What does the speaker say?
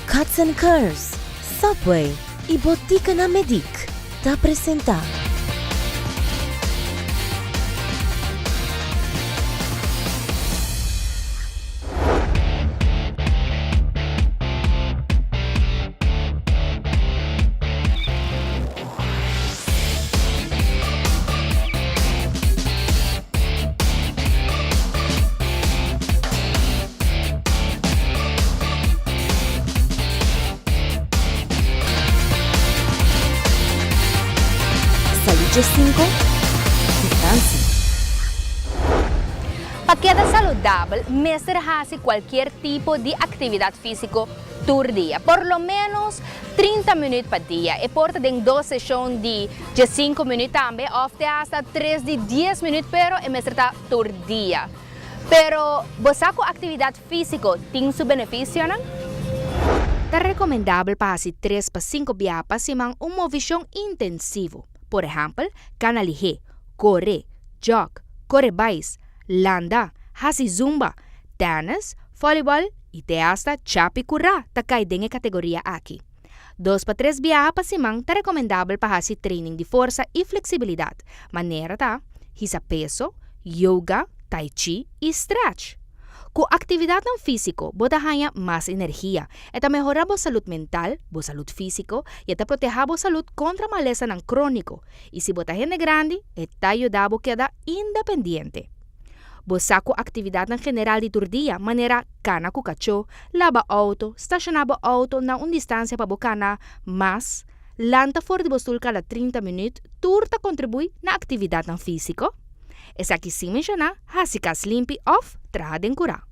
Cuts and Curves, Subway y Boticanan Medic ta presenta. Salud djesinku ku Francie. Pa keda saludabel mester hasi kualkier tipo di aktividat físiko tur dia, por lo ménos 30 minüt pa dia. E por ta den dos seshon di djesinku minüt tambe òf te asta tres di dies minüt, pero e mester ta tur dia. Pero bo sa ku aktividat físiko tin su benefisionan? Ta rekomendabel pa hasi tres pa sinku biaha pa siman un movishon intensivo, por ehèmpel, kana lihé, kore, jòg, kore bais, landa, hasi zumba, tènis, vòlibòl i te asta chapi ku ra ta kai den e kategoria aki. Dos pa tres biaha pa siman ta rekomendabel pa hasi training di forsa i fleksibilidat, manera ta, hisa peso, yoga, tai chi i stretch. Ku aktividatnan físiko bo ta haña mas energia, e ta mehorá bo salud mental, bo salud físiko i e ta protehá bo salud kontra malesanan króniko. I si bo ta hende grandi, e ta yuda bo keda independiente. Bo sa ku aktividatnan general di tur dia, manera kana ku kachó, laba outo, stashoná bo outo na un distansia pa bo kana mas, lanta for di bo stul kada 30 minüt, tur ta kontribuí na aktividatnan físiko? Esaki sin menshoná hasi kas limpi òf traha den kurá.